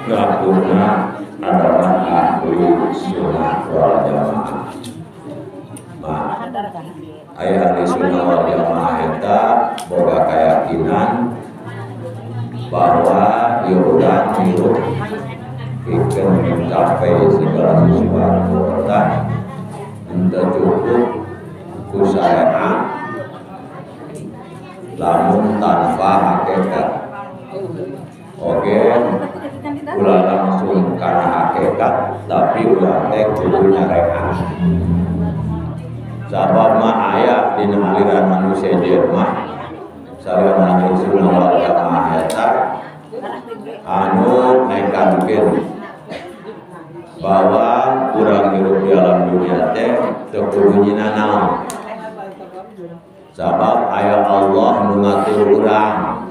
ngakuna adalah ahli sunnah wal jamaah. Ma aya ahli sunnah wal jamaah eta boga keyakinan bahwa ieu urang hirup pikeun mencapai segala sesuatu eta henteu cukup ku syariat lamun tanpa hakikat. Oke, ulah langsung karena hakikat, tapi ulah teh kudu nyarekan. Sabab mah aya dina aliran manusia jeun mah salian ahli sunnah wal jamaah eta anu nekankeun bahwa urang hirup di alam dunia teh teu kudu nyina naon. Sabab aya Allah nu ngatur urang.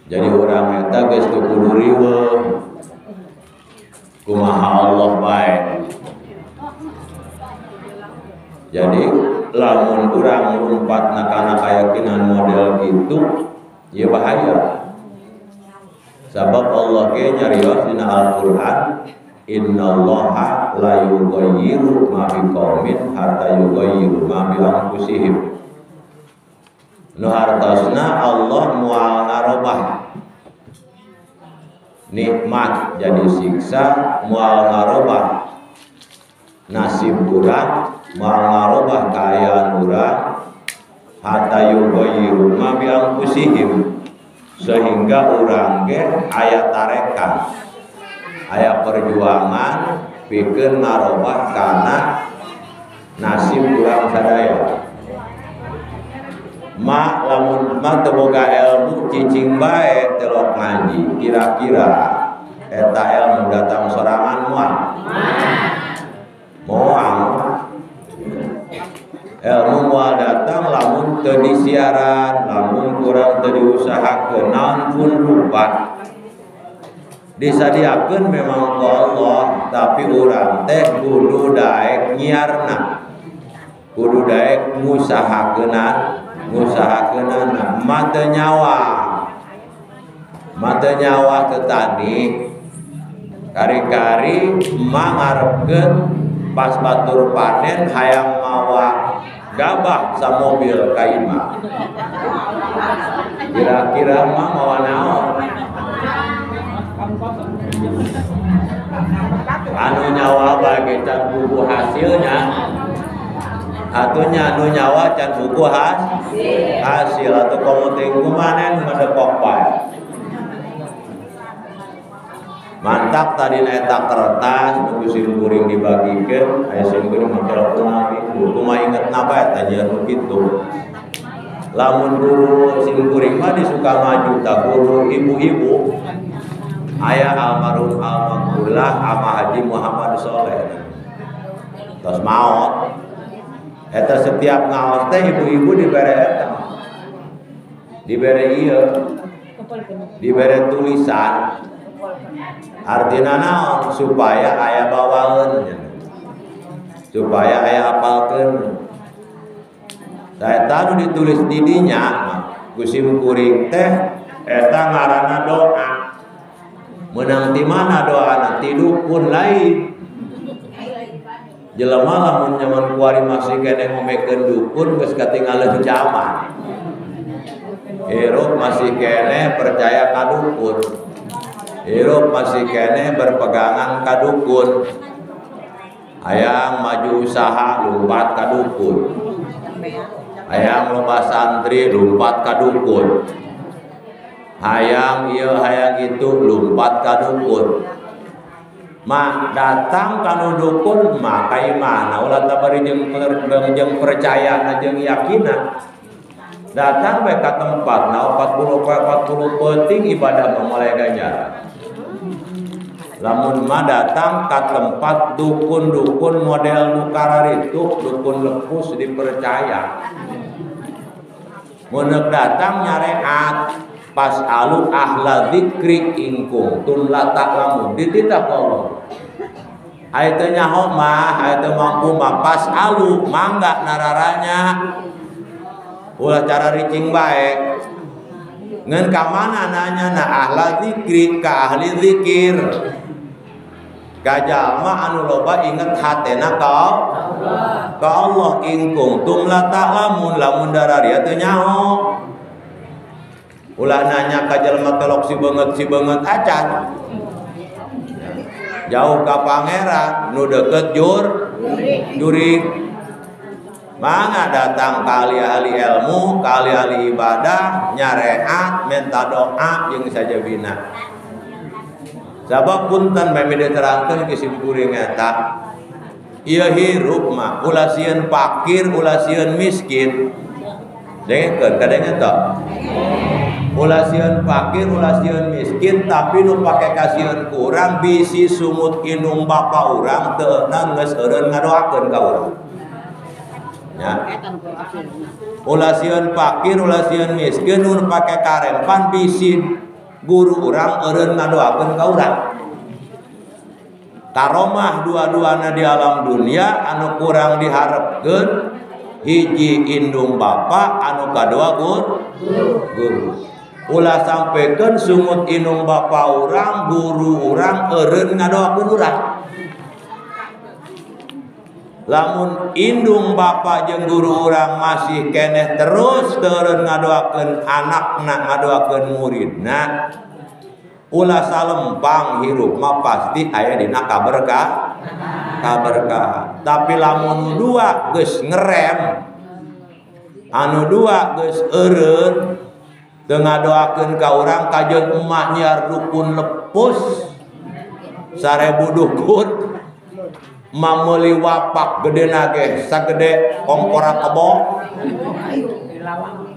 Jadi urang eta geus teu kudu riweuh. Kumaha Allah bae. Jadi lamun urang lumpatna kana keyakinan model kitu, ieu bahaya. Sabab Allah ge nyarios dina Al-Qur'an, innallaha la yughayyiru ma biqaumin hatta yughayyiru ma bi anfusihim. Nu hartosna Allah moal ngarobah nikmat jadi siksa, moal ngarobah nasib urang, moal ngarobah kaayaan urang, hatta yughayyiru ma bi anfusihim, sehingga urang ge aya tarekan, aya perjuangan pikeun ngarobah kana nasib urang sadaya. Ma lamun ma teu boga ilmu cicing bae telok ngaji, kira-kira eta ilmu datang sorangan moal? Moal. Ilmu moal datang lamun teu disiaran, lamun kurang teu diusahakeun, naon pun rupa. Disadiakeun memang ku Allah, tapi urang teh kudu daek nyiarna, kudu daek ngusahakeunana, ngusahakeunana. Mata nyawa, mata nyawa tetani kari-kari mangarepkeun pas batur panen hayang mawa gabah sa mobil ka imah. Kira-kira mah mawa naon? Anu nyawa bage can buku hasilnya, atunya anu nyawa can buku hasil atau komo teh kumaha nu madepok bae. Mantap tadi eta kertas nu sim kuring dibagikeun, aya sim kuring mah telepon kitu, kumaha ingetna bae eta nyeun nu kitu. Lamun guru sim kuring mah di Sukamaju tah guru ibu-ibu aya almarhum almarhumah ama Haji Muhammad Soleh. Tos maot. Eta setiap ngaos teh ibu-ibu dibere eta. Dibere ieu. Dibere tulisan. Artina naon? Supaya aya bawaeun. Supaya aya hafalkeun. Da eta nu ditulis di dinya ku sim kuring teh eta ngaranna doa. Menang di mana doana? Ti dukun lain. Jelema lamun nyaman kuari masih keneh ngomekeun dukun geus katinggalan zaman. Hirup masih keneh percaya ka dukun. Hirup masih keneh berpegangan ka dukun. Hayang maju usaha lumpat ka dukun. Hayang loba santri lumpat ka dukun. Hayang ieu hayang itu lumpat ka dukun. Ma datang ka dukun mah ka imahna ulah tabari jeung percaya jeung yakina. Datang bae ka tempatna 40 penting ibadah mah mulai ganjaran. Lamun mah datang ka tempat dukun-dukun model nu kararitu, dukun lepus dipercaya. Mun datang nyareat pas'alu ahla dzikri in kuntum la ta'lamun, dititah ku Allah. Aya teu nyaho mah, aya teu mampu mah pas'alu mangga nararanya. Ulah cara ricing bae. Ngan ka mana nanya na ahla zikri ka ahli zikir. Ka jalma anu loba inget hatena ka Allah. Ka Allah in kuntum la ta'lamun lamun dararia teu nyaho. Ulah nanya ka jalma telok si beungeut acan. Jauh ka pangeran nu deket jurik. Mangga datang ka ahli-ahli ilmu, ka ahli-ahli ibadah, nyareat, minta doa jeung sajabina. Sabab punten meme diterangkeun ke simkuring eta. Ieu hirup mah ulah sieun fakir, ulah sieun miskin. Dengekeun kadenge teu? Ulah sieun fakir, ulah sieun miskin, tapi nu pake kasieun ku urang bisi sungut indung bapa urang teu eunang geus eureun ngadoakeun ka urang. Ya. Ulah sieun fakir, ulah sieun miskin, nu pake karempan bisi guru urang eureun ngadoakeun ka urang. Karomah dua-duana di alam dunia anu kurang diharepkeun hiji indung bapa anu kadua guru. Ulah sampekeun sungut indung bapa urang, guru urang eureun ngadoakeun urang. Lamun indung bapa jeung guru urang masih keneh terus teureun ngadoakeun anakna, ngadoakeun muridna, ulah salempang hirup mah pasti aya dina kaberkah. Tapi lamun dua geus ngerem, anu dua geus eureun teu ngadoakeun ka urang kajeun emak nyiar dukun lepus 1000 dukun mameli wapak gede nage sagede kompora kebo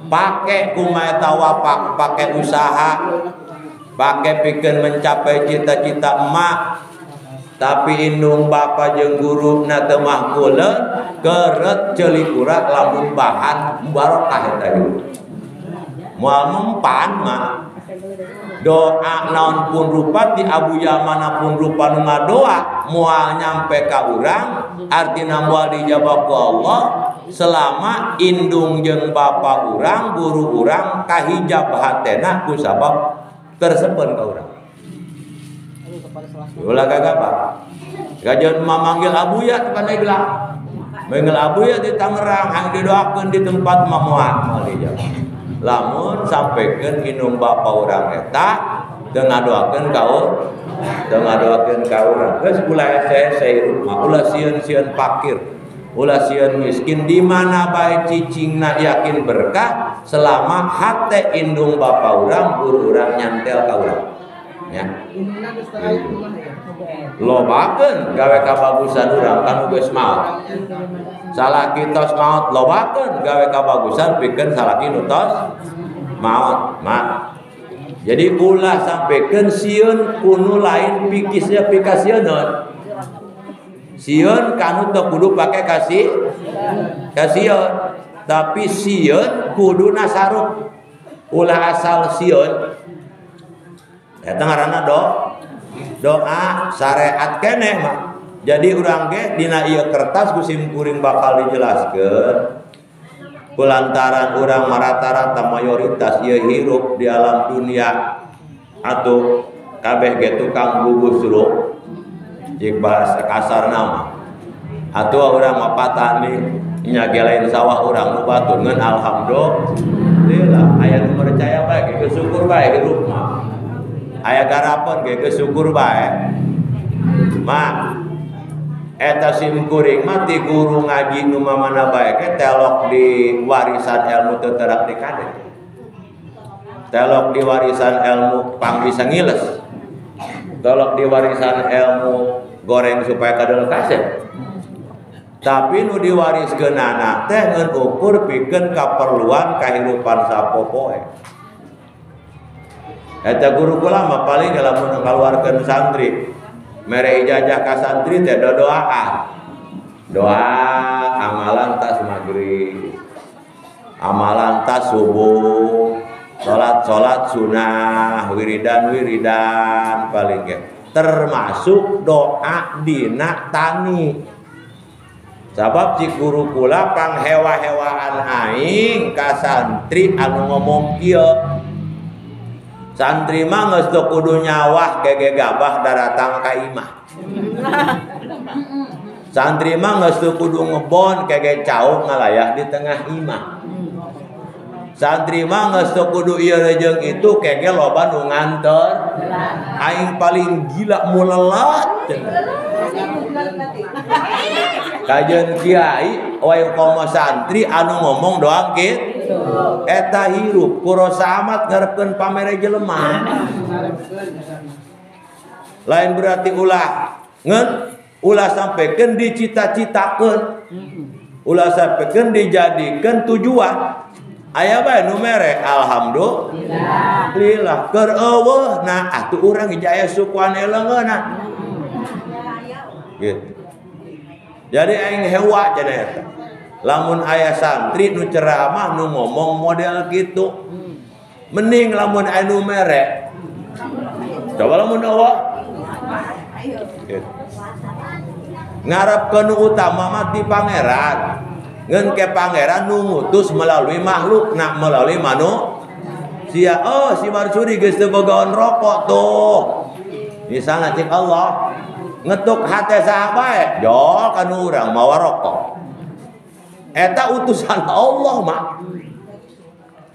pake kumaha eta wapak, pake usaha, pake pikeun mencapai cita-cita emak, tapi indung bapa jeung guru na teu mahkuleun keret ceuli kurang lamun bahan barokah eta hirup. Moal mempan mah doa naon pun rupa di abuya manapun rupa nu ngadoa moal nyampe ka urang, artina moal dijawab ku Allah selama indung jeung bapa urang, guru urang kahijab hatena ku sabab tersepen ka urang. Ulah gagabah. Kajeun manggil abuya teh Pandeglang. Manggil abuya di Tangerang hang didoakeun di tempat mah moal dijawab. Lamun sampaikan indung bapa urang eta teu ngadoakeun ka urang, teu ngadoakeun ka urang. Geus ulah hese-hese hirup mah, ulah sieun-sieun fakir, ulah sieun miskin, di mana bae cicingna yakin berkah selama hate indung bapa urang, guru urang nyantel ka urang. Ya. Lobakeun gawe kabagusan urang kanu geus maot. Salaki tos maot lobakeun gawe kabagusan pikeun salaki nu tos maot. Mak. Jadi ulah sampekeun sieun kunu lain pikisnya pikasieun. Sieun kanu teu kudu pake kasih kasieun, tapi sieun kudu nasaruk. Ulah asal sieun. Eta ngaranna doa syariat keneh mah. Jadi urang ge dina ieu kertas ku simkuring bakal dijelaskeun. Kulantaran urang rata-rata mayoritas ieu hirup di alam dunia atuh kabeh ge tukang bubusruk jeung bahasa kasarna mah. Atuh urang mah patani nya ge lain sawah urang nu batur ngan alhamdulillah aya nu percaya bae ge syukur bae hirup mah. Aya garapan ge syukur bae. Mak eta simkuring mah ti guru ngaji nu mamana bae ke telok di warisan ilmu teu terak di kade. Telok di warisan ilmu pang bisa ngiles. Telok di warisan ilmu goreng supaya kadel kasep. Tapi nu diwariskeunana teh ngan ukur pikeun kaperluan kahirupan sapopoe. Eta guru kula mah paling lamun ngaluarkeun santri mere ijazah ka santri teh doaan. Doa amalan tas maghrib, amalan tas subuh, salat-salat sunah, wiridan-wiridan paling ge. Termasuk doa dina tani. Sabab cik guru kula panghewa-hewaan aing ka santri anu ngomong kieu. Santri mah geus teu kudu nyawah gege gabah daratang ka imah. Santri mah geus teu kudu ngebon gege cau ngalayah di tengah imah. Santri mah geus teu kudu ieu jeung itu kege loba nu nganter. Aing paling gila mulelat. Kajeun kiai wae komo santri anu ngomong doang kitu. Eta hirup kurosa amat ngarepkeun pamere jelema. Lain berarti ulah ngeun ulah sampaikan dicita-citakeun. Ulah sampaikan dijadikeun tujuan. Aya bae nu mere alhamdulillah keur eueuh nah atuh urang aya sukuan eleungeunna. Gitu. Jadi aing hewa cenah eta. Lamun aya santri nu ceramah nu ngomong model kitu. Mending lamun aya nu mere. Coba lamun eueuh. Gitu. Ngarepkeun nu utama mah ti pangeran. Ngan ke pangeran nu ngutus melalui makhluk, nak melalui manusia. Oh, si Marsudi geus teu bogaon rokok tuh. Misalnya cik Allah ngetuk hate saha bae, jol ka nu urang mawa rokok. Eta utusan Allah mah.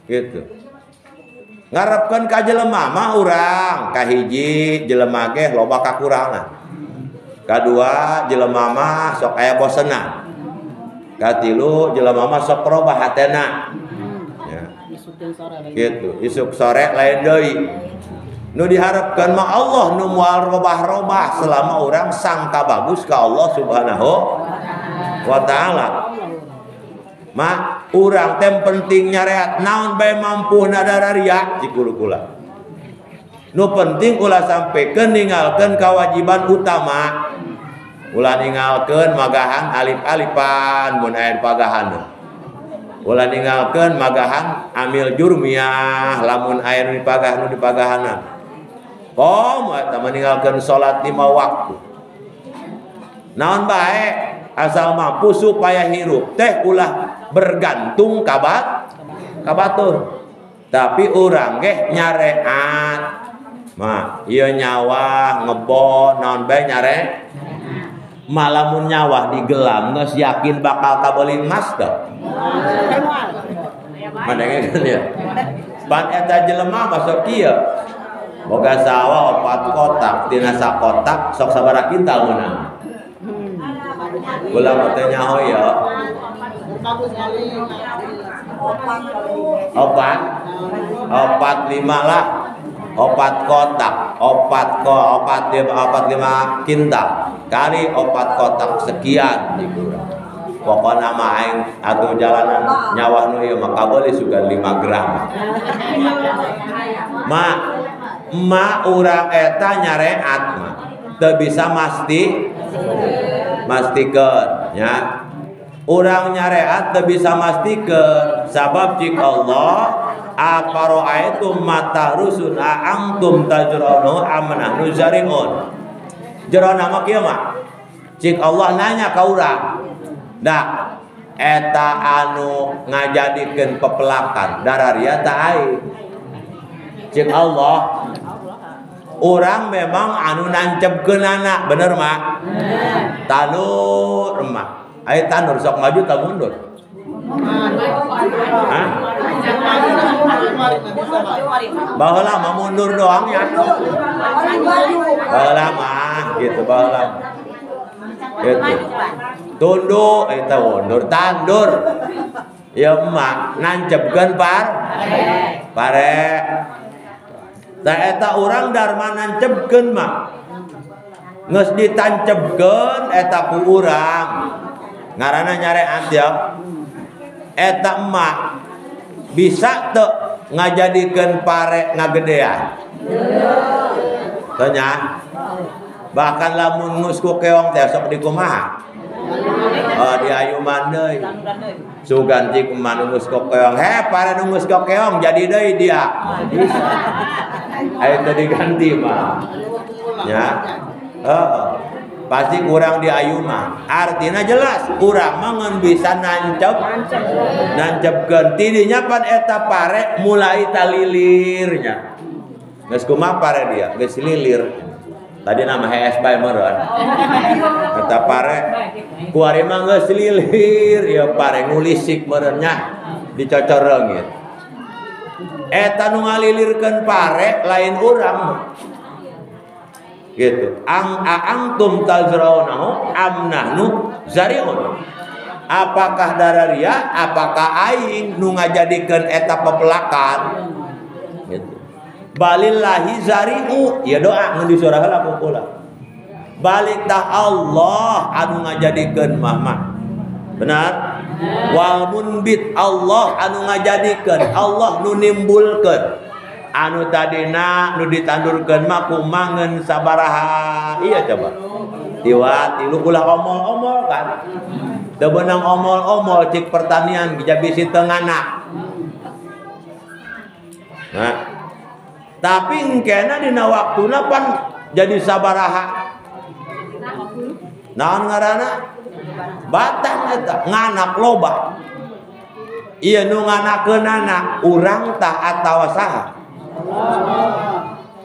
Gitu. Ngarepkeun ka jelema mah urang, kahiji jelema ge loba kakurangan. Kadua jelema mah sok aya bosenan. Katilu jelema mah sok robah hatena. Ya. Gitu, isuk sore lain deui. Nu diharapkan mah Allah nu moal robah-robah selama orang sangka bagus ka Allah Subhanahu wa taala. Mah urang teh penting nyareat naon bae mampu nadararia cikulu-kula. Nu penting ulah sampaikan ninggalkeun kewajiban utama. Ulah ninggalkeun magahan alif-alifan mun aya pagahan. Ulah ninggalkeun magahan amil jurmiyah lamun aya nu dipagah nu dipagahanan. Komo eta meninggalkeun salat 5 waktu. Naon bae asal mampu supaya hirup teh ulah bergantung ka batur. Tapi urang ge nyareat. Mah ieu nyawah ngebon naon bae nyare. Malamun nyawah digelam geus yakin bakal kabeuli emas teh. Mandengekeun ya. Pan eta jelema masuk kieu. Boga sawah 4 kotak, tina sakotak sok sabaraha kintal meunang. Ulah mah teh nyaho ya. 4 4 5 lah. 4 kotak, 4 4 5 kintal kali 4 kotak sekian dikurang. Pokokna mah aing atuh jalanan nyawah nu ieu mah kabeuli sugan 5 gram. Ma ma urang eta nyareat mah teu bisa mastikeun nya. Urang nyareat teu bisa mastikeun sabab cik Allah apara'aitum ma tahrusun a antum tajra'unahu am nahnu zari'un. Jerona mah kieu mah. Cik Allah nanya ka urang. Da eta anu ngajadikeun pepelakan dararia ta aing. Cik Allah urang memang anu nancebkeunana bener mah. Tanur mah. Aya tanur sok maju ta mundur? Hah? Baheula mah mundur doang ya. Baheula mah gitu baheula. Gitu. Tunduk eta mundur tandur. Ya emak nancebkeun pare. Tah eta urang darma nancebkeun mah. Geus ditancebkeun eta ku urang. Ngaranna nyareat ya. Eta emak bisa teu ngajadikeun pare ngagedean. Teu nya. Bahkan lamun geus ku keong teh sok dikumaha? Oh diayuman deui. Sugan cik emak nu geus ku keong, he pare nu geus ku keong jadi deui dia. Bisa. Ayo teu diganti mah. Ya. Heeh. Pasti kurang diayuman. Artinya jelas urang mah ngan bisa nancebkeun. Tidinya pan eta pare mulai talilirnya. Geus kumaha pare dia? Geus lilir. Tadi nama HS bae meureun. Eta pare kuari mah geus lilir, ieu pare ngulisik meureun nya dicocor reungit. Eta nu ngalilirkeun pare lain urang. Gitu. Ang aangtum tazraunahu am nahnu zari'un. Apakah dararia, apakah aing nu ngajadikeun eta pepelakan? Gitu. Balillahi zari'u, ya doa ngan di surah heula kula. Balik tah Allah anu ngajadikeun mah mah. Benar? Wal munbit, Allah anu ngajadikeun, Allah nu nimbulkeun. Anu tadina nu ditandurkeun mah kumangeun sabaraha. Iya coba. Tiwa tilu ulah omol-omol kan. Teu beunang omol-omol cik pertanian bisi teu nganak. Nah, tapi engkena dina waktuna pan jadi sabaraha. Naon ngaranna? Batang eta nganak loba. Ieu nu nganakeunana urang tah atawa saha?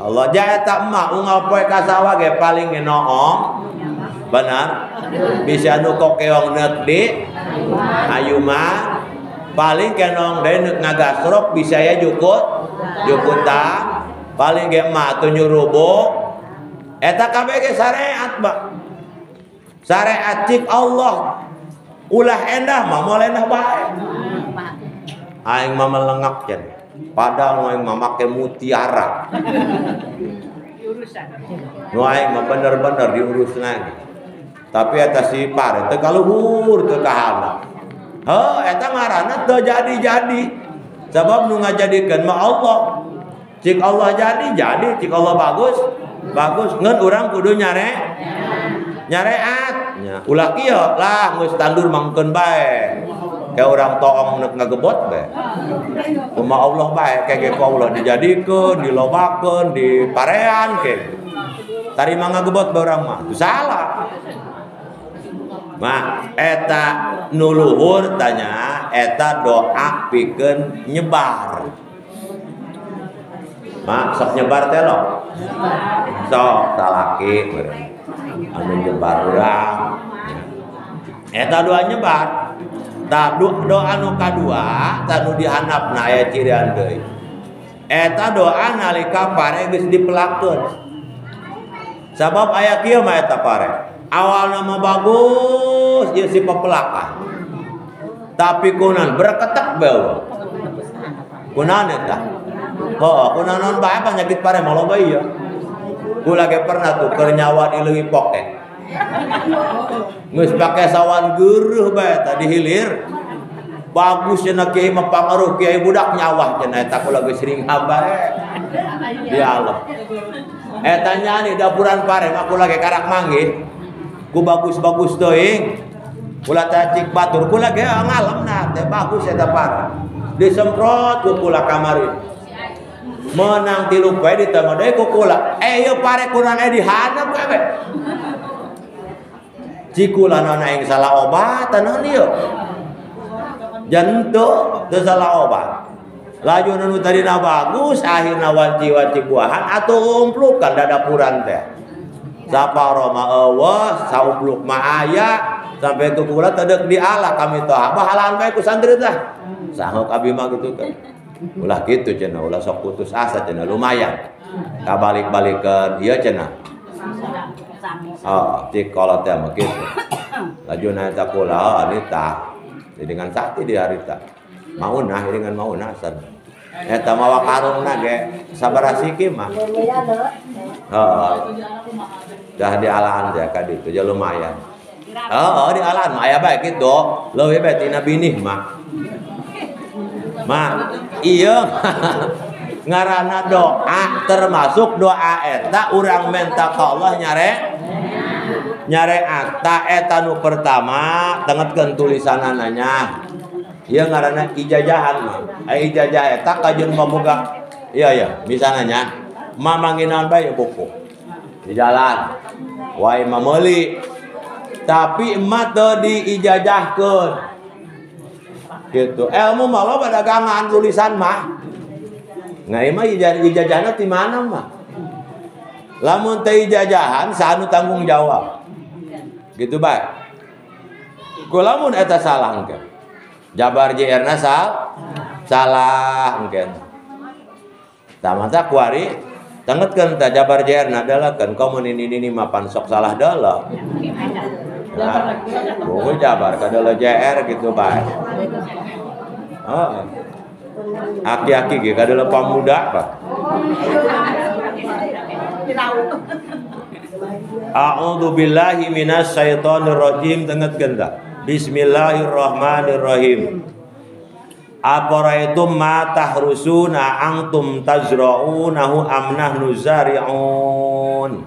Allah. Ja eta mah unggal poe ka sawah ge paling ge noong. Benar? Bisa nu kokeong neuk di ayuma paling kenong deui neuk ngagasrok bisa ya jukut jukutan paling ge mah atuh nyurubuk eta kabeh ge syariat Pak. Syariat cik Allah ulah endah mah moal endah bae. Aing mah melengak cenah. Padahal aing mah make mutiara. Nu aing mah bener-bener diurus lagi. Tapi eta si pare teu kaluhur teu kahandap. Heuh eta ngaranna teu jadi-jadi. Sabab nu ngajadikeun mah Allah. Cik Allah jadi, jadi, cik Allah bagus, bagus. Ngan urang kudu nyare nyareat. Nya ulah kieu lah geus tandur mangkeun bae. Kayak orang toong nek ngagebot bae. Kumaha Allah bae kayak ku Allah dijadikeun, dilobakeun, diparean ke. Tarima ngagebot bae urang mah. Itu salah. Mah eta nu luhur tanya eta doa pikeun nyebar. Mak sok nyebar teh lo. Sok salaki anu nyebar urang. Eta doa nyebar. Tah doa nu kadua tah nu dihandapna aya cirian deui. Eta doa nalika pare geus dipelakeun. Sabab aya kieu mah eta pare. Awalna mah bagus ieu si pepelakan. Tapi kunan berketek bae. Kunan eta. Heuh, kunaon bae penyakit pare mah loba ieu. Kula ge pernah tuh keur nyawa di leuwih pokek. Geus pake sawan geureuh bae tadi hilir. Bagus cenah kiai mah pangaruh kiai budak nyawah cenah eta kula geus sering bae. Ya Allah. Eta nya di dapuran pare mah kula ge karak manggih. Ku bagus-bagus teuing. Kula teh cik batur kula ge ngalemna teh bagus eta pare. Disemprot ku kula kamari. Menang tilu poe ditema deui ku kula. Eh ieu pare kurang di handap kabeh. Cikula naon aing salah obat naon ieu. Jantu teu salah obat. Laju nu tadina bagus akhirna wanci-wanci buahan atuh umplukan dadapuran teh. Saparo mah eueuh, saumpluk mah aya sampai ke kula teu deuk diala kami teh. Abah halaan bae ku santri teh. Sahok abi mah kitu teh. Ulah kitu cenah, ulah sok putus asa cenah lumayan. Kabalik-balikeun ieu cenah. Oh, cik kolot teh mah kitu. Lajuna eta kula anita. Dengan sakti di harita. Maunah dengan maunah san. Eta mawa karungna ge sabaraha siki mah. Heeh. Dah dialaan teh ka ditu ja lumayan. Heeh, dialaan mah aya bae kitu. Leuwih bae tina binih mah. Mah, ieu ngaranna doa termasuk doa eta urang menta ka Allah nyare nyareat. Ta eta nu pertama tengetkeun tulisanana nya. Ieu ngaranna ijajahan mah. Ai ijazah eta kajeun pamuga. Iya ya, misalnya nya mamanginan bae buku. Di jalan. Wae mameuli. Tapi emak teu diijazahkeun. Gitu. Ilmu mah loba dagangan tulisan mah. Ngai mah ijazahna ti mana mah? Lamun teh ijazahan saha nu tanggung jawab? Gitu bae. Ku lamun eta salah engke. Jabar JR-na salah engke. Tah mata kuari tangetkeun tah jabar JR-na dalakeun komun ini mah pan sok salah dalah. Nah, jabar kadala JR gitu bae. Heeh. Aki-aki ge kadala pamuda pak. A'udzu billahi minasyaitonir rajim tengetkeun tah. Bismillahirrahmanirrahim. Aparaitum ma tahrusuna antum tazra'unahu am nahnu zari'un.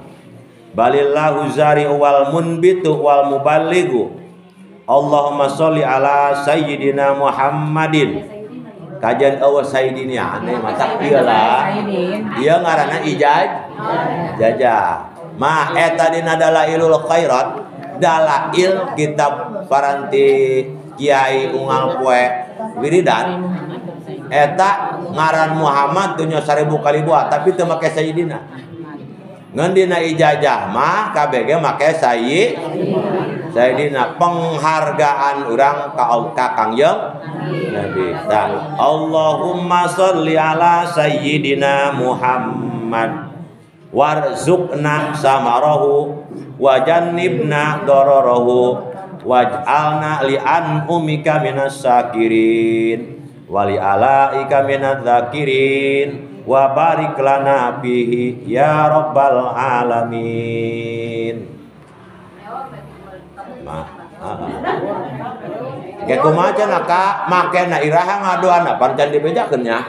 Balillahu zari'u wal munbitu wal muballighu. Allahumma sholli ala sayyidina Muhammadin. Kajian awal sayyidina aneh matak ieu lah. Ieu ngaranna ijaz jajah. Ma eta dina dalailul khairat, dalail kitab paranti Kiai Ungal Poe wiridan eta ngaran Muhammad dunya 1000 kali buah tapi teu make sayyidina. Ngan dina ijazah mah KBG make sayyidina, penghargaan urang ka Kangjeng Nabi. Tah, Allahumma sholli ala sayyidina Muhammad warzuqna samarahu wa jannibna dararahu waj'alna li an'umika minas syakirin wa li alaika minadz dzakirin wa barik lana fihi ya rabbal alamin. Mah kayak kumaha cenah ka make na iraha ngadoana pan can dibejakeun nya.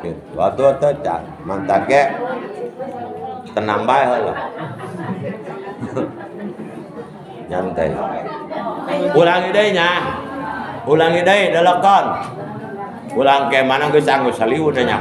Gitu atuh teh mantak ge tenang bae heula. Nyantai. Ulangi deui nya. Ulangi deui delekon. Ulang ke mana geus anggus saliwun nya.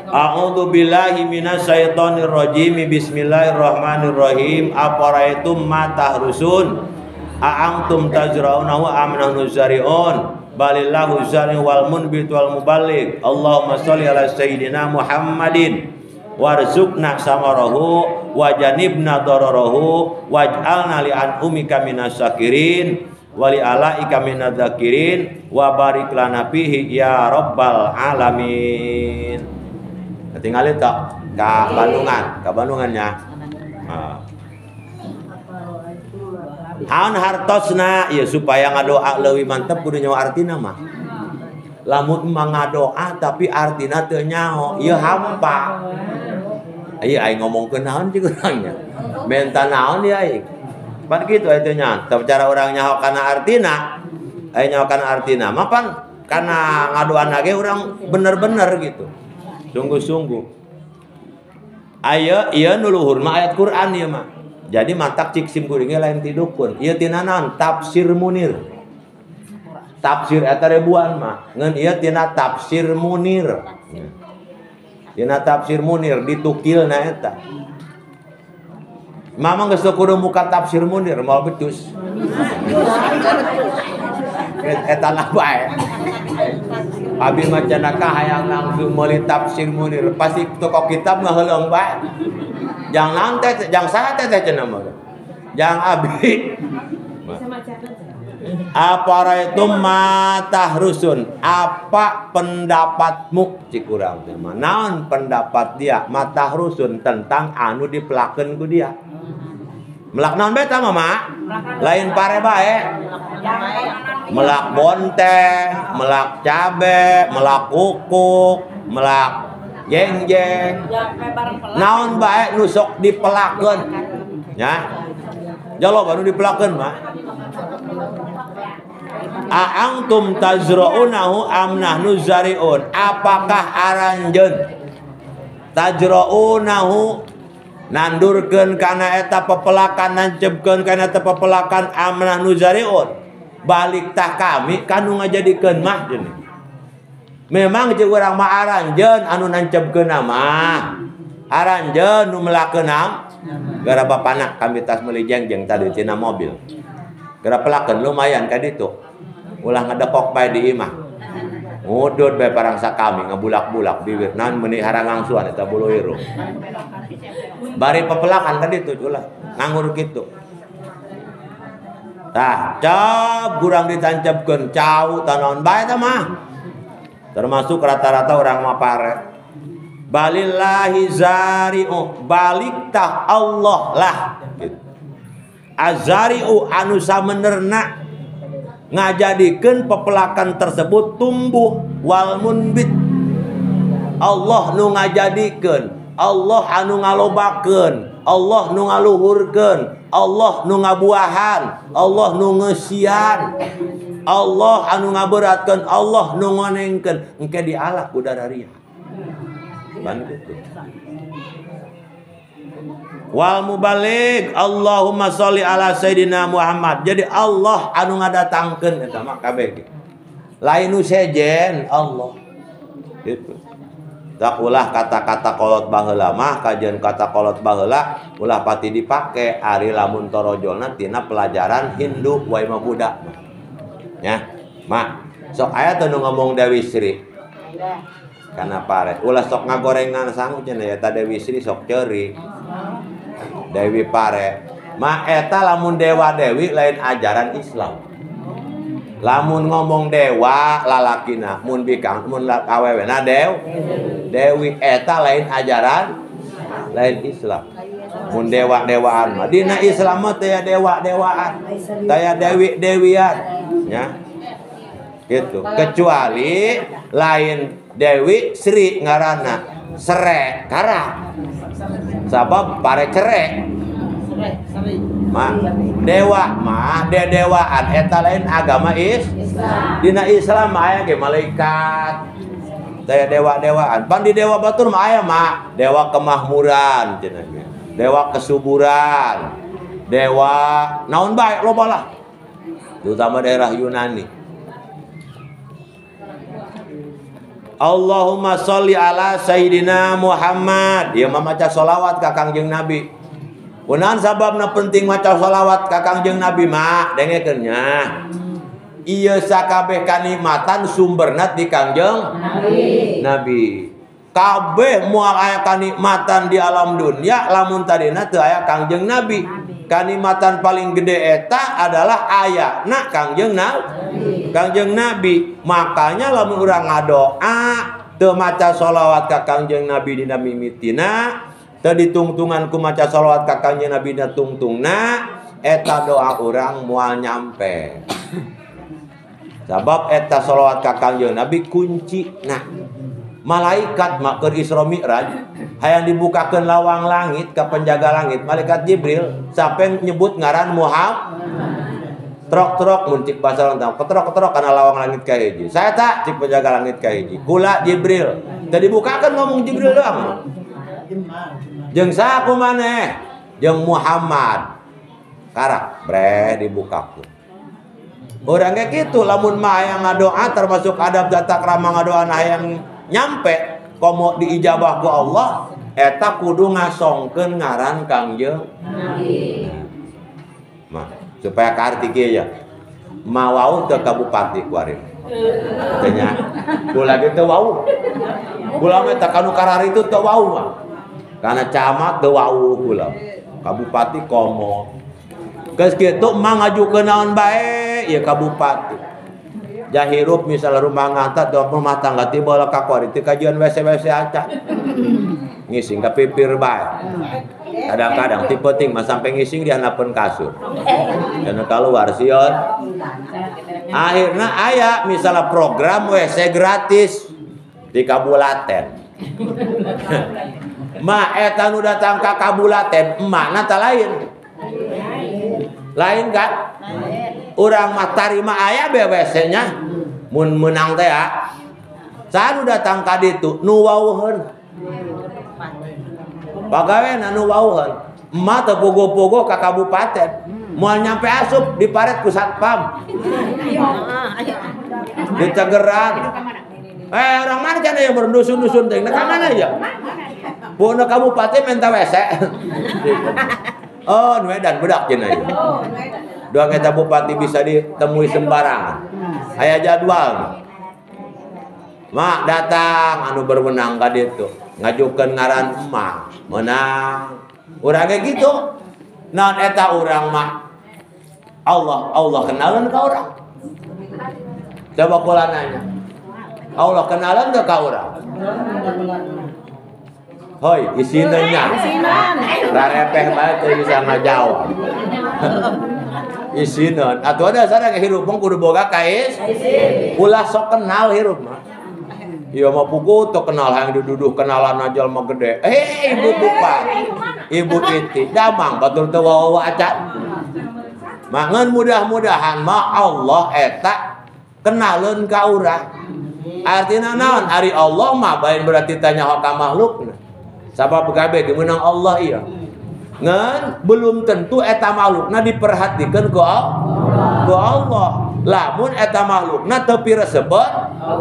A'udzu billahi minasyaitonir rajim. Bismillahirrahmanirrahim. Aparaitum ma tahrusun? A antum tazra'unahu am nahnu zari'un? Balillahu zari wal munbit wal muballigh. Allahumma sholli ala sayyidina Muhammadin warzuqna samarahu wa janibna dararahu waj'alna li an'umika minas syakirin wa li alaika minadz dzakirin wa barik lana fihi ya rabbal alamin. Tinggal itu ka Bandungan, ka Bandungannya. Haun hartosna ya supaya ngadoa leuwih mantep kudu nyaho artina mah. Lamun mah ngadoa tapi artina teu nyaho, ieu hampa. Ieu aing ngomongkeun naon cik urangnya. Menta naon ieu aing. Pan kitu aya teu nyaho. Tapi cara urang nyaho kana artina, aing nyaho kana artina mah pan kana ngadoana ge urang bener-bener gitu. Sungguh-sungguh. Aya ieu nu luhur mah ayat Quran ieu mah. Jadi matak cik sim kuringnya lain ti dukun. Ieu tina naon? Tafsir Munir. Tafsir eta ribuan mah. Ngan ieu tina tafsir Munir. Tina tafsir Munir ditukilna eta. Mama geus kudu muka tafsir Munir moal becus. Eta lah bae. Abi mah cenah hayang langsung meuli tafsir Munir. Pasti toko kitab ngaheuleung bae. Jangan teh, jangan saha teh cenah mah. Jangan abi. Aparaitum ma tahrusun? Apa pendapatmu cik urang teh mah? Naon pendapat dia matahrusun tentang anu dipelakeun ku dia? Melak naon bae tah mama? Lain pare bae. Melak bonteng, melak cabe, melak kukuk, melak jeng-jeng. Naon bae nu sok dipelakeun? Ya. Jalo baru dipelakeun mah. A'antum tazra'unahu am nahnu zari'un? Apakah aranjeun tazra'unahu nandurkeun kana eta pepelakan, nancepkeun kana eta pepelakan, am nahnu zari'un? Balik tah kami kanu ngajadikeun mah cenah. Memang jeung urang mah aranjeun anu nancepkeun mah. Aranjeun nu melakeun gara bapana kami tas meuli jengjeng tadi tina mobil. Gara pelakeun lumayan ka ditu. Ulah ngedekok bae di imah. Ngudut bae parang sakami ngabulak-bulak bibir naon meuni harangangsuan eta bulu irung. Bari pepelakan kan ditu ulah nganggur kitu. Tah, cap kurang ditancapkeun cau tanaon bae tah mah. Termasuk rata-rata orang mah pare. Balillahi zari'u, balik tah Allah lah gitu. Azari'u anu samenerna ngajadikeun pepelakan tersebut tumbuh wal munbit. Allah nu ngajadikeun, Allah anu ngalobakeun, Allah nu ngaluhurkeun, Allah nu ngabuahan, Allah nu ngeusian, Allah anu ngaberatkeun, Allah nu ngonengkeun. Engke dialak ku dararia. Ban kitu. Wal mubaligh Allahumma sholli ala sayidina Muhammad. Jadi Allah anu ngadatangkeun eta mah kabeh. Lain nu sejen Allah. Gitu. Tak ulah kata-kata kolot baheula mah kajian kata kolot baheula ulah pati dipake ari lamun torojolna tina pelajaran Hindu wae mah Buddha. Ya, mak sok aya teu nu ngomong Dewi Sri. Kana pare ulah sok ngagorengan sangu cenah eta Dewi Sri sok ceuri. Dewi pare. Ma eta lamun dewa dewi lain ajaran Islam. Lamun ngomong dewa lalakina, mun bikang mun awewena dewi eta lain ajaran lain Islam. Mun dewa-dewaan mah dina Islam mah teu dewa-dewaan, teu dewi-dewian nya. Gitu. Kecuali lain Dewi Sri ngaranna, sere kara. Sabab pare cere. Ma dewa mah dedewaan eta lain agama Islam. Dina Islam mah aya ge malaikat. Taya dewa-dewaan. Pan di dewa batur mah aya mah dewa kemahmuran cenah ge. Dewa kesuburan. Dewa naon bae loba lah. Terutama daerah Yunani. Allahumma sholli ala sayidina Muhammad. Ieu mah maca sholawat ka Kangjeng Nabi. Kunaon sababna penting maca sholawat ka Kangjeng Nabi mah? Dengekeun nya. Ieu sakabeh kanikmatan sumberna ti Kangjeng Nabi. Nabi. Kabeh moal aya kanikmatan di alam dunia lamun tadina teu aya Kangjeng Nabi. Kanikmatan paling gede eta adalah ayana Kangjeng Nabi. Kangjeng Nabi. Makanya lamun urang ngadoa teu maca sholawat ka Kangjeng Nabi dina mimitina, teu ditungtungan ku maca sholawat ka Kangjeng Nabi dina tungtungna, eta doa urang moal nyampe. Sabab eta sholawat ka Kangjeng Nabi kuncina. Malaikat mah keur Isra Mi'raj hayang dibukakeun lawang langit ka penjaga langit malaikat Jibril sampai nyebut ngaran Muhammad. Trok-trok mun cik bahasa urang ketrok-ketrok kana lawang langit ka hiji. Saya tak cik penjaga langit ka hiji. Kula Jibril. Teu dibukakeun ngomong Jibril doang. Jeung saha ku maneh? Jeung Muhammad. Karak breh dibukakeun. Urang ge kitu lamun mah hayang ngadoa termasuk adab tata krama ngadoa hayang nyampe komo diijabah ku Allah eta kudu ngasongkeun ngaran Kangjeng Nabi. Mah supaya kaarti kieu ya. Ma wau teu ka bupati kuari. Teh nya. Kula ge teu wau. Kula mah teh kanu karari itu teu wau mah. Kana camat teu wau kula. Ka bupati komo. Geus kitu mah ngajukeun naon bae ieu ka bupati. Jahirup misalnya rumah ngantat rumah tangga tiba lah kakuari teu kajian WC-WC acan. Ngising ka pipir bae. Kadang-kadang ti penting mah sampai ngising di handapeun kasur. Karena keluar sion. Akhirna aya misalnya program WC gratis di kabulaten. Ma eta nu datang ka kabulaten emakna ta lain. Lain kan? Urang mah tarima aya WC nya mun meunang teh ya. Saha nu datang ka ditu nu wauheun. Pagawean anu wauheun. Emak teu pogo-pogo ka kabupaten. Moal nyampe asup diparet ku satpam. Ditegeran. Orang mana cenah yang berdusun-dusun teh? Ka mana ya? Puna kabupaten minta WC. Oh, nu edan budak cenah ieu. Doang eta bupati bisa ditemui sembarangan. Aya jadwal. Mak datang anu berwenang ka ditu ngajukeun ngaran emak menang. Urang ge kitu. Naon eta urang mah Allah Allah kenalan ka urang. Coba kula nanya. Allah kenalan teu ka urang? Hoi, isina nya. Rarepeh bae teu bisa ngajawab. Isinan. Atuh ada sareng hirup mah kudu boga kais. Ulah sok kenal hirup mah. Ieu mah pugu teu kenal hayang diduduh kenalan aja mah gede. Eh, ibu bupa. Ibu iti damang batur teu wawa acan. Mangan mudah-mudahan mah Allah eta kenaleun ka urang. Artina naon? Ari Allah mah bain berarti tanya ka makhlukna. Sabab kabeh dimenang Allah iya. Ngan belum tentu eta makhlukna diperhatikan ku Allah. Lamun eta makhlukna teu piresebet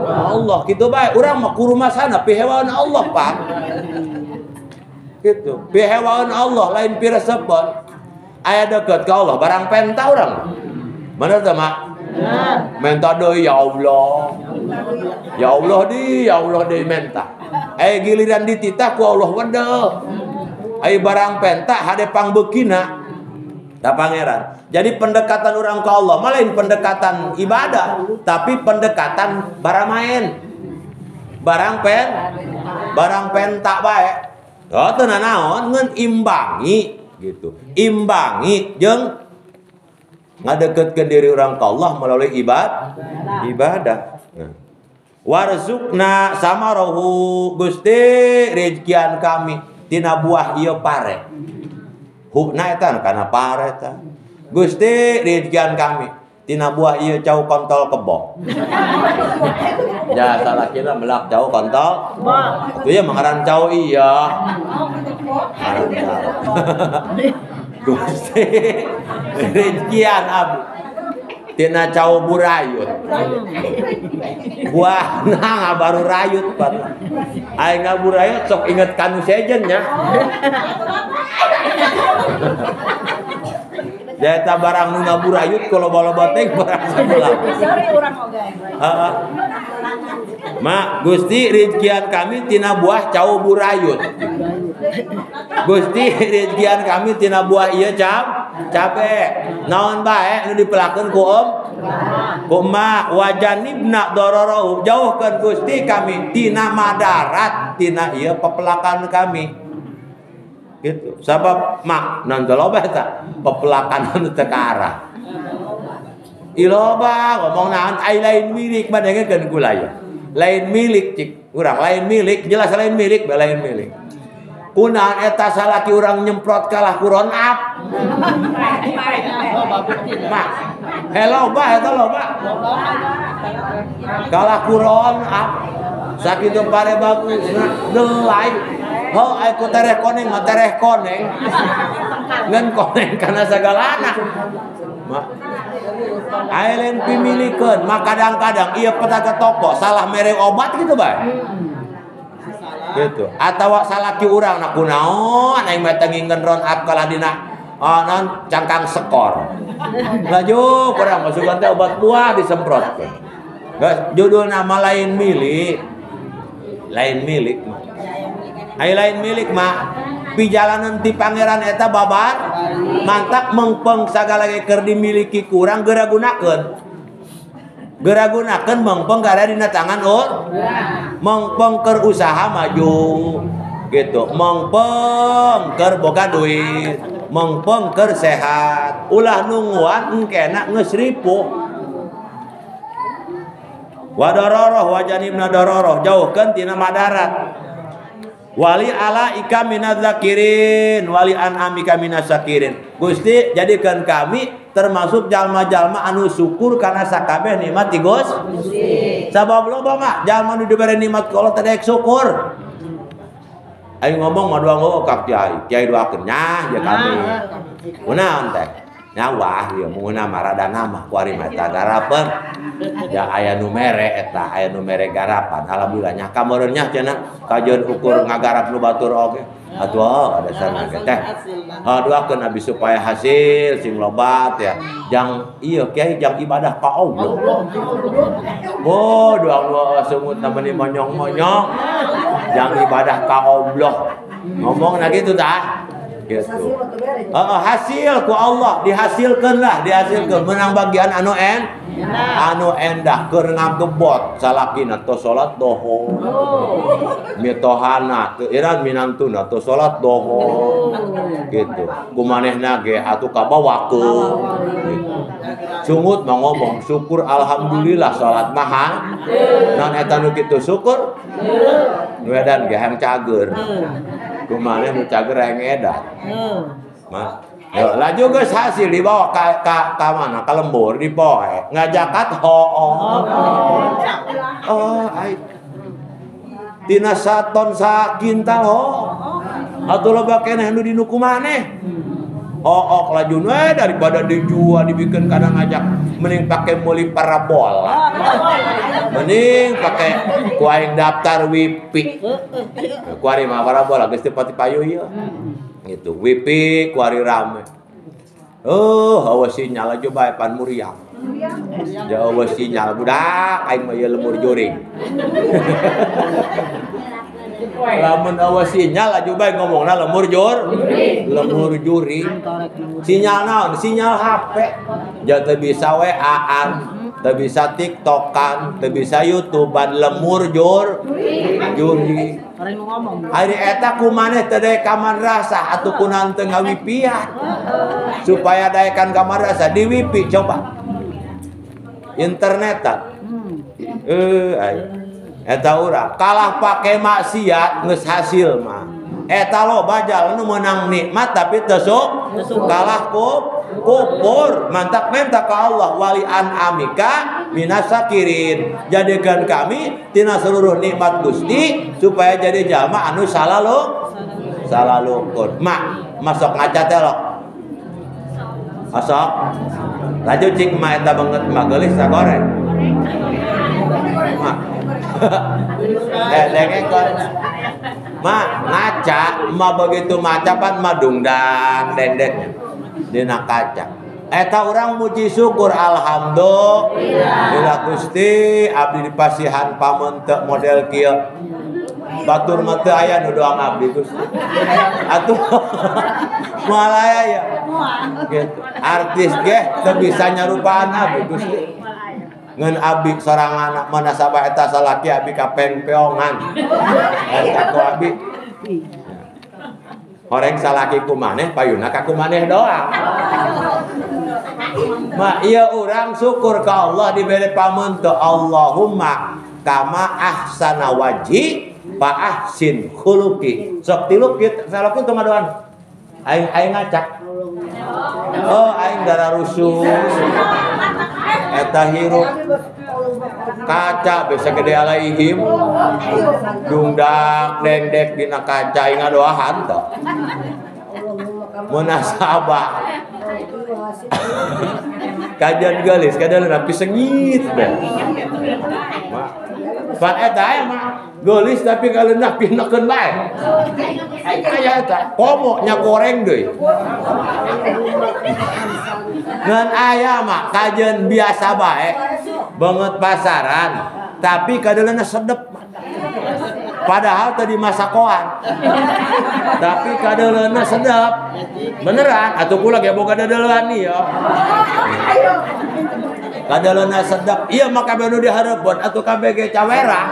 Allah kitu bae. Urang mah kurumasana pihewaeun Allah, Pak. Gitu. Pihewaeun Allah lain piresebet. Aya deket ka Allah barang penta urang. Bener teu, Mak? Menta deui ya Allah. Ya Allah di, ya Allah deui menta. Giliran dititah ku Allah wedeh. Ai barang penta hade pangbeukina da pangeran. Jadi pendekatan orang ke Allah mah lain pendekatan ibadah, tapi pendekatan baramaen. Barang penta bae. Oh teu nanaon ngeun imbangi gitu. Imbangi jeung ngadeketkeun diri orang ke Allah melalui ibadah. Nah. Warzukna samarohu Gusti rezekian kami tina buah ieu pare. Hukna eta kana pare eta. Gusti rezekian kami tina buah ieu cau kontol kebo. Ya salah kira melak cau kontol. Atuh ya mangaran cau iya. Gusti rezekian abdi tina cau burayut. Buahna baru rayut pak. Aing ngaburayut sok inget kanu sejen nya. Jata barang nu ngaburayut kalau loba-loba teh barang sebelah. Heeh. Mak Gusti rezekian kami tina buah cau burayut. Gusti rezekian kami tina buah ieu cabe. Naon bae nu dipelakeun ku om? Ku emak wajanibna dororohu. Jauhkeun Gusti kami tina madarat tina ieu pepelakan kami. Gitu. Sabab mak naon teu loba eta pepelakan anu teu ka arah. Iloba ngomong naon ai lain milik madengekeun kula ieu. Lain milik cik urang lain milik jelas lain milik bae lain milik. Kunaon eta salaki urang nyemprot kalah ku round up. Mak, hello ba eta loba. Kalah ku round up. Sakitu pare bagus delai. Ho ai ku tereh koneng mah tereh koneng. Ngan koneng kana sagalana. Mak. Ai lain pimilikeun, mah kadang-kadang ieu pedagang toko salah mere obat gitu bae. Gitu. Atawa salaki urang na kunaon aing mah teu ngingkeun round up kalah dina naon cangkang sekor. Laju kurang masukan teh obat buah disemprotkeun. Geus judulna mah lain milik. Lain milik mah. Ai lain milik mah pijalanan ti pangeran eta babar mantak mengpeng sagala ge keur dimiliki kurang geura gunakeun. Geura gunakeun mengpeng kada dina tangan ur. Mengpeng keur usaha maju gitu, mengpeng keur boga duit, mengpeng keur sehat. Ulah nungguan engkena geus ripuh. Wadaroroh wajanibna daroroh jauhkeun tina madarat. Wali ala ika minaz zakirin wali an'amika minas syakirin. Gusti jadikan kami termasuk jalma-jalma anu syukur karena sakabeh nikmat ti Gusti. Sabab loba mah jalma nu dibere nikmat ku Allah teh daek syukur. Aing ngomong mah doang ka kiai, kiai doakeun nyah ya kami. Kunaon teh? Nyawah ieu munguna mah rada nambah ku ari mah eta garapan. Ja aya nu mere eta, aya nu mere garapan. Alhamdulillah nya kameureun nya cenah kajeun ukur ngagarap nu batur oge. Atuh ada sana ge teh. Doakeun abdi supaya hasil sing lobat ya. Jang ieu kiai jang ibadah ka Allah. Oh, doa-doa sungut meni monyong-monyong. Jang ibadah ka Allah. Ngomong na gitu tah. Gitu. Hasil ku Allah dihasilkeun lah, dihasilkeun menang bagian anu anu endah keur ngagebot salakina tos salat doho. Mitohana teu iran minantuna tos salat doho. Gitu. Kumanehna ge atuh kabawakeun. Gitu. Sungut mah ngomong syukur alhamdulillah salat mah. Naon eta nu kitu syukur? Nu edan ge hayang cager. Kumaneh nu cager hayang edan. Mah laju geus hasil dibawa ka mana? Ka lembur dipoe. Ngajakat hoo. Oh, ai. Tina saton sakintal ho. Atuh loba keneh nu dinu kumaneh. Hook laju we daripada dijual dibikin kadang ngajak mending pake meuli parabola. Mending pake ku aing daftar wifi. Ku ari mah parabola geus teu pati payu ieu. Gitu, wifi ku ari rame. Oh, hawa sinyal aja bae pan muriang. Jauh sinyal budak aing mah ieu lemur juring. Lamun awas sinyal aja bae ngomongna lemur jur. Lemur juring. Sinyal naon? Sinyal HP. Ja teu bisa WA-an, teu bisa TikTokan, teu bisa YouTubean, lemur jur. Juring. Ari eta ku maneh teu daek ka madrasah atuh kunaon teu ngawipian. Supaya daekan ka madrasah di wifi coba. Internetan. Ayo. Eta urang kalah pake maksiat geus hasil mah. Eta loba jalan nu meunang nikmat tapi teu kalah kufur. Mantak menta ka Allah wali an amika minasakirin. Jadikan kami tina seluruh nikmat Gusti supaya jadi jalma anu salalukur. Mak masuk ngaca teh lok. Masuk. Laju cik mah eta banget mah geulis sagoreng. Mak dengekon. Ma ngaca, ma begitu maca pan ma dungdang dendeknya dina kaca. Eta urang muji syukur alhamdulillah Gusti abdi dipasihan pamentek model kieu. Batur mah teu aya nu doang abdi Gusti. Atuh moal aya ya. Gitu. Artis ge teu bisa nyarupaan abdi Gusti. Ngan abdi sorangan mana sabah eta salaki abdi kapengpeongan. Eta ku abdi. Horeng salaki ku maneh payuna ka ku maneh doang. Ma ieu urang syukur ka Allah dibere pameunte Allahumma kama ahsana wajhi fa ahsin khuluqi. Sok tilu kieu salaki teu ngadoan. Aing aing ngacak. Oh aing darah rusuh. Eta hirup kaca bisa gede alaihim dungdak dendek dina kaca aing ngadoahan teh munasabah kajian geulis kadang rapi sengit deh pan eta aya mah geulis tapi kaleunah pinekeun bae aya eta komo nya goreng deui ngan aya mah kajian biasa bae banget pasaran tapi kadaleuna sedep padahal tadi masakoan tapi kadaleuna sedep beneran atuh kula ge boga dadaleun ieu kadaleuna sedep ieu mah kabeh nu dihareupeun atuh kabeh ge cawera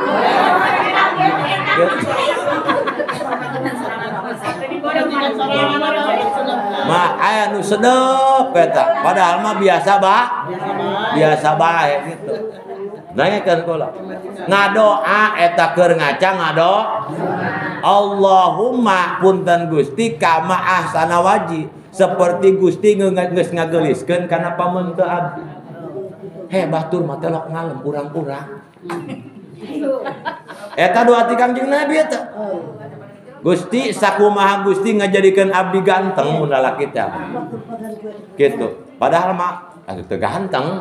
mah aya nu sedep eta padahal mah biasa ba biasa bae gitu. Nanyakeun kula ngadoa eta keur ngaca ngado Allahumma punten Gusti kama ahsana waji seperti Gusti geus ngageuliskeun kana pameunte abdi. He batur mah telok ngalem urang-urang. Eta doa ti Kangjeng Nabi eta. Gusti sakumaha Gusti ngajadikeun abdi ganteng mun lalaki teh. Gitu. Padahal mah atuh teu ganteng.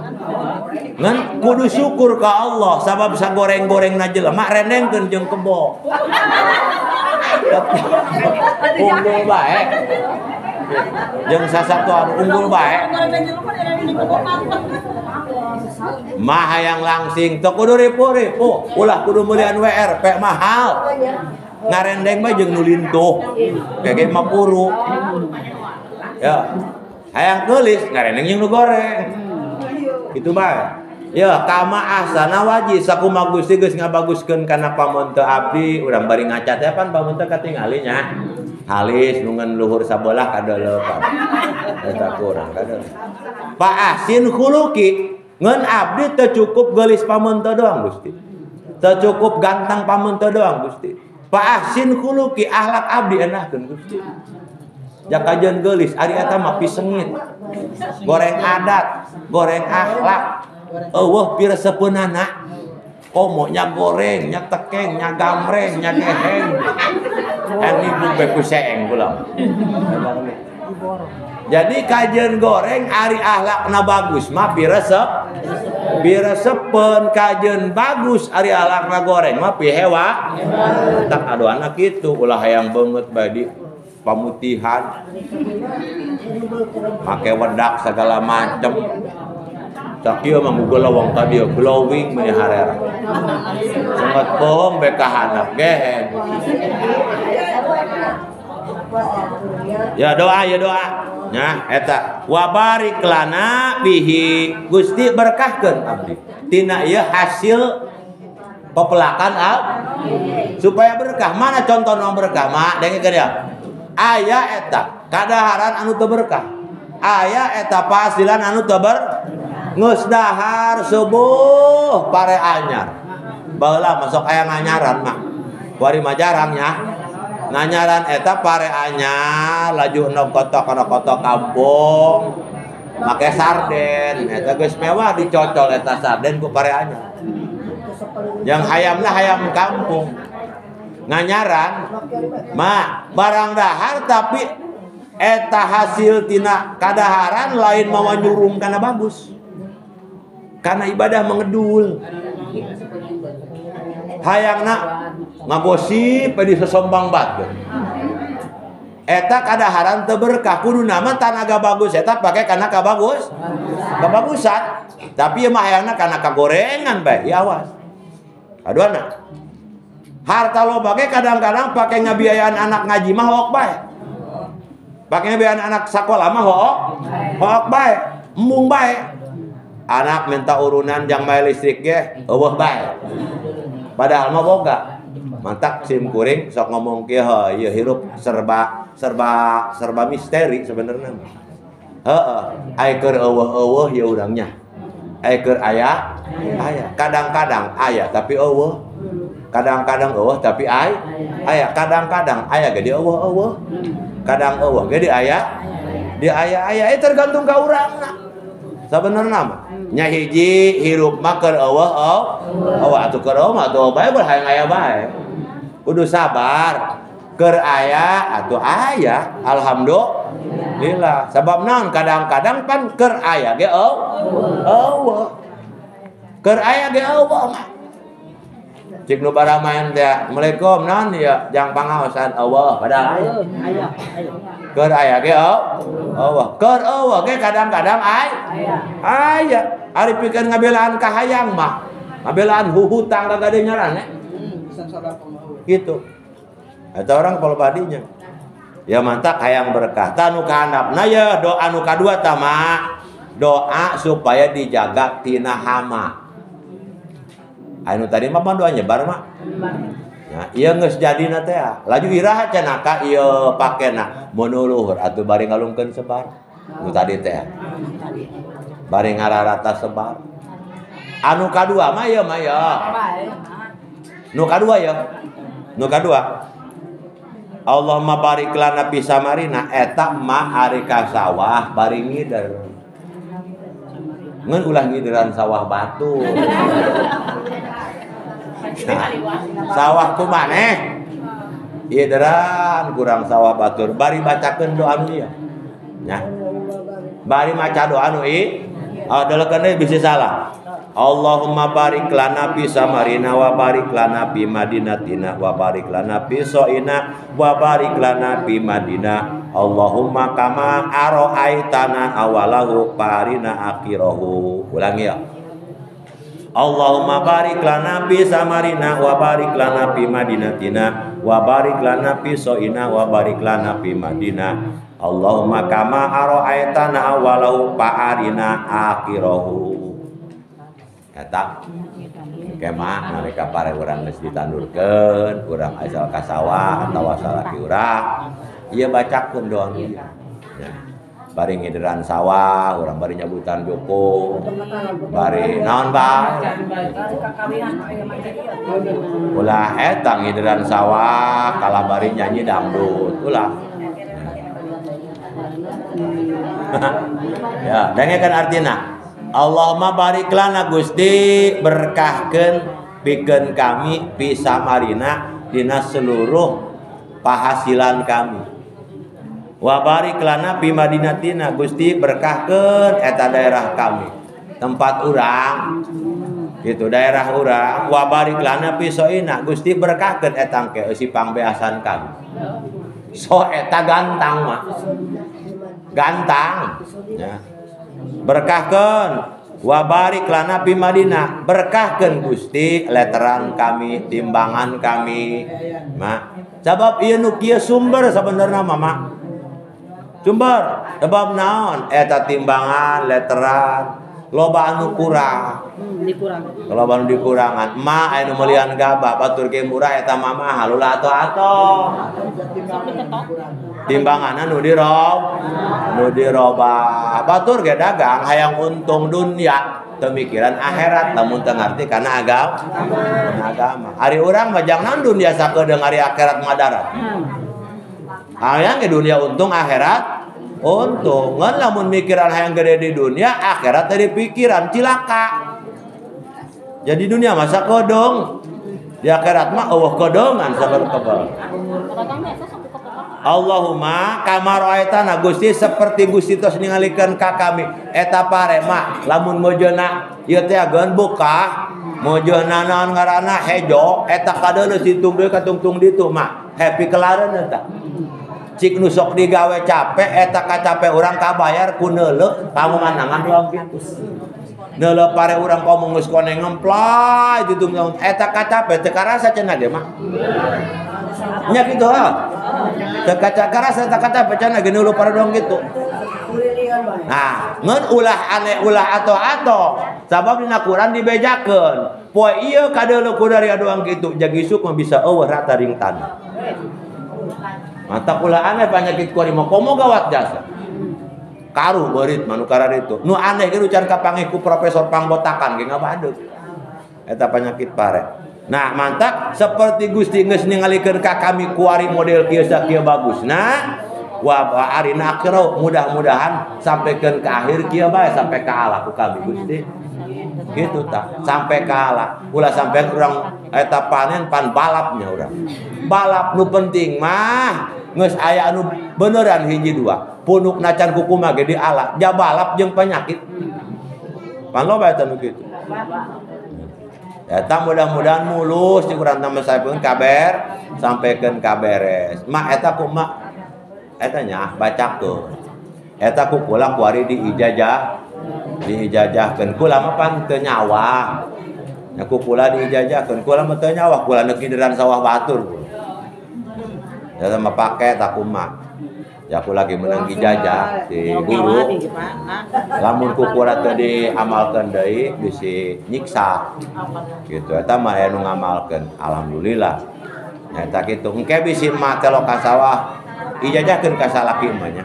Ngan kudu syukur ka Allah sabab sagoreng-gorengna jelema rendengkeun jeung kebo. Unggul bae. Jeung sasatuan unggul bae. Mah hayang langsing teu kudu ripuh-ripuh, ulah kudu meulian WRP mahal. Ngarendeng mah jeung nu lintuh. Gege mah puru. Ya. Hayang geulis ngarendeng jeung nu goreng. Kitu bae. Ya, kama ahsana waji sakumaha Gusti geus ngabaguskeun kana pamonte abdi, urang bari ngaca teh pan pamonte katingali nya. Halis nu ngan luhur sabelah kadeulepan. Eta kurang kadeulepan. Fa ahsin khuluqi, ngan abdi teu cukup geulis pamonte doang Gusti. Teu cukup ganteng pamonte doang Gusti. Fa ahsin khuluqi, akhlak abdi enahkeun Gusti. Jakajeun geulis ari eta mah pisengit. Goreng adat, goreng akhlak. Eueuh piresepeunana. Komo nya goreng, nya tekeng, nya gamreng, nya geheng. Ini bae ku seeng kula. Jadi kajian goreng ari akhlakna bagus mah piresep. Piresepeun kajian bagus ari akhlakna goreng mah pihewa. Tak aduana kitu ulah hayang beungeut bae di pamutihan. Make wedak segala macem. Sakieu mah glowong tadi glowing meni harera. Senget bohong bae ka handap gehen. Ya doa ya doa. Nya eta wa barik lana bihi Gusti berkahkeun abdi. Tina ieu hasil pepelakan abdi supaya berkah. Mana contoh nu berkah? Mak dengekeun ya. Aya eta kadaharan anu teu berkah. Aya eta pahasilan anu teu berkah. Geus dahar subuh pare anyar. Baheula masuk aya nganyaran mah. Kuari mah jarang nya. Nganyaran eta pare anyar laju endog kotok-kotok kampung. Make sarden eta geus mewah dicocol eta sarden ku pare anyar. Yang hayamna hayam kampung. Nganyaran mah barang dahar tapi eta hasil tina kadaharan lain mawa nyurung kana bagus. Karena ibadah mengedul. Hayangna ngagosip di sesombang batur. Eta kadaharan teu berkah kuduna mah tanaga bagus eta pake kana kabagus. Kabagusan. Tapi ieu mah hayangna kana kagorengan bae. Ya awas. Aduana. Harta loba ge kadang-kadang pake ngabiayaan anak ngaji mah hook bae. Pake ngabiayaan anak sakola mah hook. Hook bae, embung bae. Anak minta urunan jang bae listrik ge eueuh bae. Padahal mah boga. Mantak sim kuring sok ngomong kieu heuh ieu hirup serba serba serba misteri sebenarnya. Heeh, ai keur eueuh-eueuh ya urangnya. Ai keur aya aya. Kadang-kadang aya tapi eueuh. Kadang-kadang eueuh tapi ai aya. Kadang-kadang aya ge di eueuh-eueuh. Kadang eueuh ge di aya. Di aya-aya tergantung ka urangna. Sabenerna mah nya hiji hirup mah keur eueuh eueuh atuh keur eueuh mah atuh bae hayang aya bae. Kudu sabar. Keur aya atuh aya, alhamdulillah. Sabab naon kadang-kadang pan keur aya ge eueuh. Keur aya ge eueuh mah. Cik nu baramaen teh, "Assalamualaikum naon ieu jang pangaosan eueuh." Padahal aya. Keur aya ge eueuh. Keur eueuh ge kadang-kadang aya. Ari pikeun ngabelaan ka hayang mah. Ngabelaan hutang kagade nyarane. Gitu. Eta orang polobadinya. Ya mantak hayang berkah. Tah nu kahandapna ye doa nu kadua tah mah. Doa supaya dijaga tina hama. Anu tadi mah doa nyebar mah. Nah, ieu geus jadina teh. Laju iraha cenah ka ieu pakena mun luhur atuh bari ngalungkeun sebar. Nu tadi teh. Bari ngararata sebar. Anu kadua mah ieu mah ya. Nu kadua ya. Nu kadua. Allahumma barik lana fi samarina eta mah ari ka sawah bari ngider. Ngan ulah ngideran sawah batu. Nah, sawah ku maneh. Ideran kurang sawah batur bari bacakeun doa nu ieu. Nya. Bari maca doa nu ieu. Delekeun deui bisi salah. Allahumma barik lana fi samarina wa barik lana fi madinatina wa barik lana fi soina wa barik lana fi madinah. Allahumma kama aro'aitana awalahu farina akhirahu. Ulangi ya. Allahumma barik lana fi samarina wa barik lana fi madinatina wa barik lana fi soina wa barik lana fi madinah. Allahumma kama aro'aitana awalahu farina akhirahu. Eta kemah nalika pare urang geus ditandurkeun, urang asal ka sawah atawa salaki urang, ieu bacakeun doa ieu. Ya. Bari ngideran sawah, urang bari nyabutan joko, bari naon bae. Ulah eta ngideran sawah kalah bari nyanyi dangdut, ulah. Ya, dengekeun artina. Allahumma barik lana Gusti berkahkeun pikeun kami fi samarina dina seluruh pahasilan kami. Wa barik lana fi madinatina Gusti berkahkeun eta daerah kami, tempat urang gitu daerah urang. Wa barik lana fi soina Gusti berkahkeun eta engke eusi pangbeasan kami. So eta gantang mah. Gantang ya. Berkahkeun wa barik lana fi Madinah berkahkeun Gusti leteran kami timbangan kami mak sabab ieu nu kieu sumber sabenerna mah mak sumber sebab naon eta timbangan leteran loba anu kurang dikurang loba anu dikurangan mak anu meulian gabah batur ge murah eta mah mahal ulah atoh-atoh timbangan anu dirob nu dirobah batur ge dagang hayang untung dunia teu mikiran akhirat lamun teu ngarti kana agama ari urang mah jangan dunia sakedeung ari akhirat madarat hayang ge dunia untung akhirat untung ngan lamun mikiran hayang gede di dunia akhirat teu dipikiran cilaka jadi dunia mah sakedeung di akhirat mah eueuh kedeungan sabar kebal. Allahumma kama ra'aitana Gusti seperti Gusti tos ningalikeun ka kami eta pare mah lamun mojona ieu teh ageun buka mojona naon ngaranna hejo eta kadeuleu situng deui katungtung ditu mah happy kelareun eta cik nu sok digawe capek eta kacape urang kabayar ku neuleuh pamumanangan doang kitu neuleuh pare urang komo geus koneng ngemplay ditung eta kacape teu karasa cenah ge mah nya kitu ha teu karasa teu kacape cenah ge neuleuh pare doang kitu. Nah, ngan ulah aneh ulah ato-ato sabab dina Quran dibejakeun poe ieu kadeuleuh ku dari doang kitu jag isuk mah bisa eueuh rata ring tanah. Mata ulah aneh panyakit kuari mah komo gawat jasa. Karuh beurit mah nu kararitu. Nu aneh ge nu can kapanggih ku profesor pangbotakan ge ngabadeuk. Eta penyakit pare. Nah, mantap seperti Gusti geus ningalikeun ka kami kuari model kieu sakieu bagusna. Wa arina akhirah mudah-mudahan sampaikan ke akhir kieu bae sampai ka Allah ku kami Gusti. Gitu tah, sampai ka Allah. Ulah sampai urang eta panen pan balapnya urang. Balap nu penting mah geus aya anu beneran hiji dua. Punuk nacan kukumaha ge diala, ja balap jeung penyakit. Pan loba eta nu kitu. Eta mudah-mudahan mulus di urang tambah sampaikan kabar sampaikan kaberes. Mak eta ku mak eta nya bacakeun. Eta ku kula kuari diijazah diijazahkeun kula mah pan teu nyawa. Nya ku kula diijazahkeun kula mah teu nyawa kula neuk ngideran sawah batur. Eta mah pake tak kumaha. Ya aku lagi menang ijazah si guru. Lamun ku kula teu diamalkeun deui bisi nyiksa. Gitu eta mah aya nu ngamalkeun. Alhamdulillah. Nya eta kitu. Engke bisi mah teh ka sawah ijazahkeun ka salaki mah nya.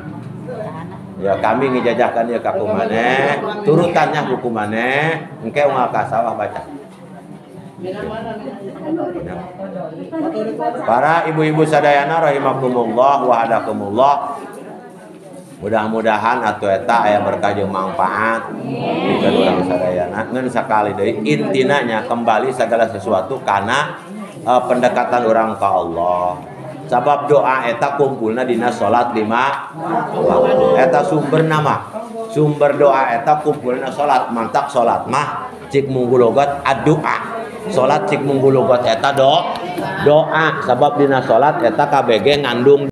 Ya kami ngijazahkan ya ka kumaneh, turutannya ku kumaneh, engke unggal ka sawah baca. Para ibu-ibu sadayana rahimakumullah wa hadakumullah. Mudah-mudahan atuh eta aya berkah jeung manfaat pikeun urang sadayana. Ngan sakali deui intina nya kembali segala sesuatu kana pendekatan urang ka Allah. Sabab doa eta kumpulna dina salat 5 waktu. Eta sumber nama. Sumber doa eta kumpulna salat, mantak salat mah cik munggulogat addu'a. Salat cik munggulogat eta doa sabab dina salat eta KBG ngandung